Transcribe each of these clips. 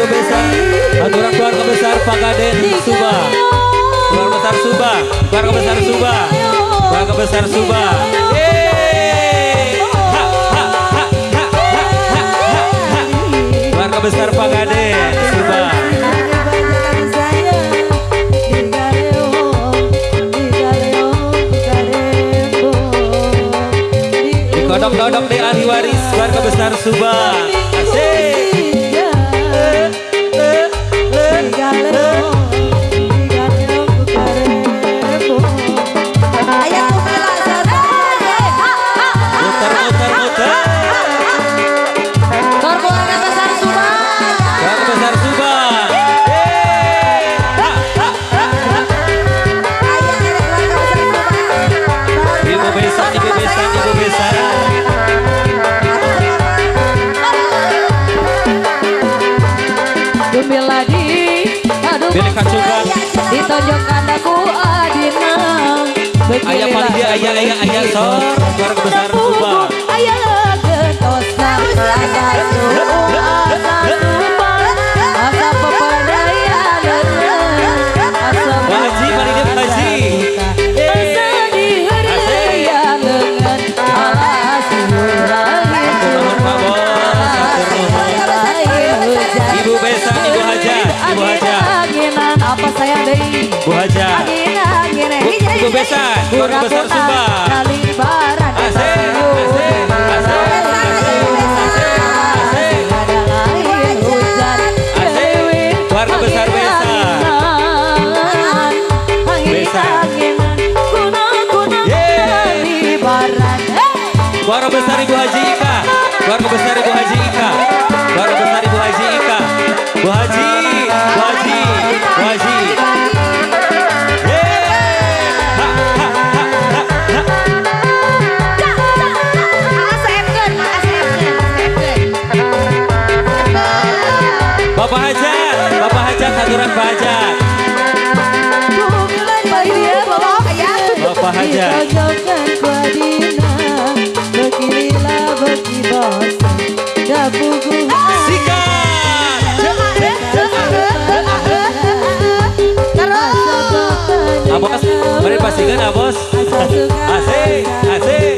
Ibu Besan, aturan keluarga besar Pagaden Subang. Keluarga besar Subang, keluarga besar Subang, keluarga besar Subang. Yeay! Ha ha ha ha ha ha ha. Keluarga besar Pagaden Subang. Dikodok-kodok di ahli waris keluarga besar Subang. Asik. Ditonjokkan aku adina. Ayah paling dia ayah ayah ayah sor keluarga besar Subang. Ayah gentosa asa Subang asa pepandaian asa Haji paling dia Haji. Asa diherian lengan alas Ibu Besan, Ibu Haja, Ibu Haja. Apa saya deui? Bu Haja. Ibu Besan, keluarga besar Subang. Asik, asik, asik, asik, asik. Keluarga besar Besan. Besan. Keluarga besar Ibu Haji Ika. Keluarga besar Ibu Haji Ika. Keluarga besar Ibu Haji Ika. Bu Haji, Bu Haji, Bu Haji. Ha ha ha ha ha. Bapak Hajat, Bapak Hajat, aturan Pak Hajat. Bapak Hajat. Sikat. Abos, mari pastikan abos. Asik, asik.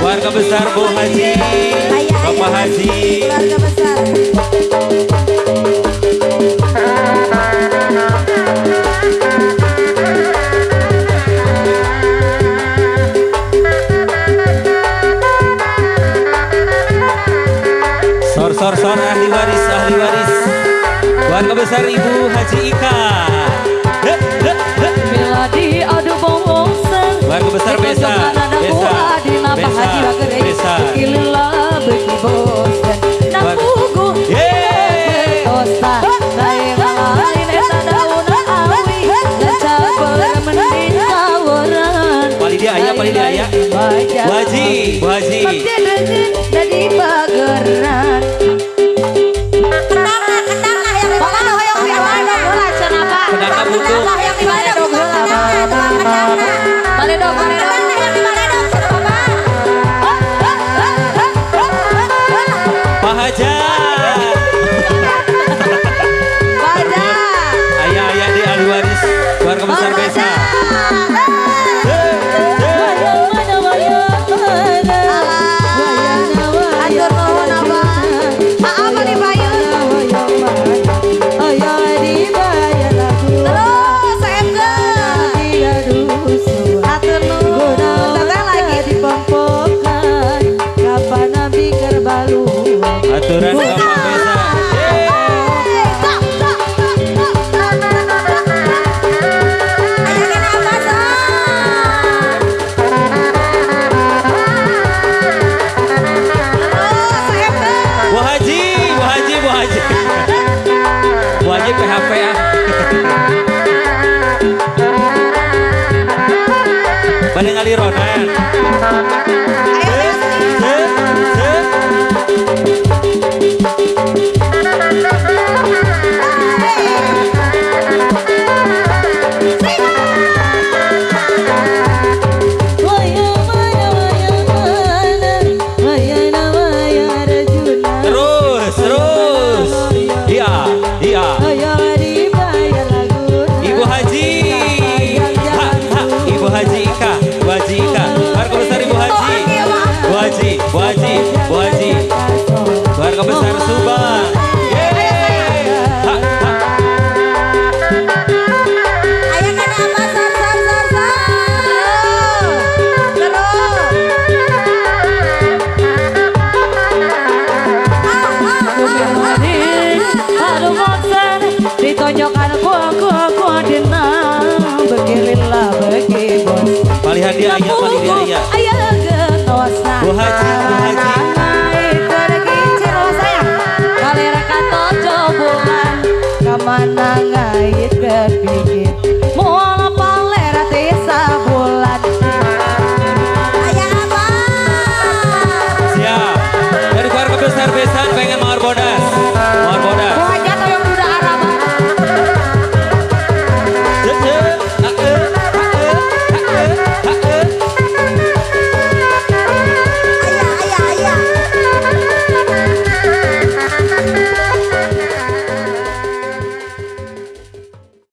Keluarga besar Bu Haji, Bapak Haji. Keluarga besar. Sor sor sor ahli waris, ahli waris. Keluarga besar Ibu Haji Ika. Keluarga besar Besa, Besa, Besa, Besa. Paling dia ayah, paling dia ayah. Bu Haji, Bu Haji. Pak Hajar. Ayah-ayah di ahli waris keluarga besar Besa. Aturan Bapak Besa. Bu Haji, Bu Haji, Bu Haji. Bu Haji PHP ah. Bade ngalironan. Terus. Di hadiah aya, Pak, di hadiah.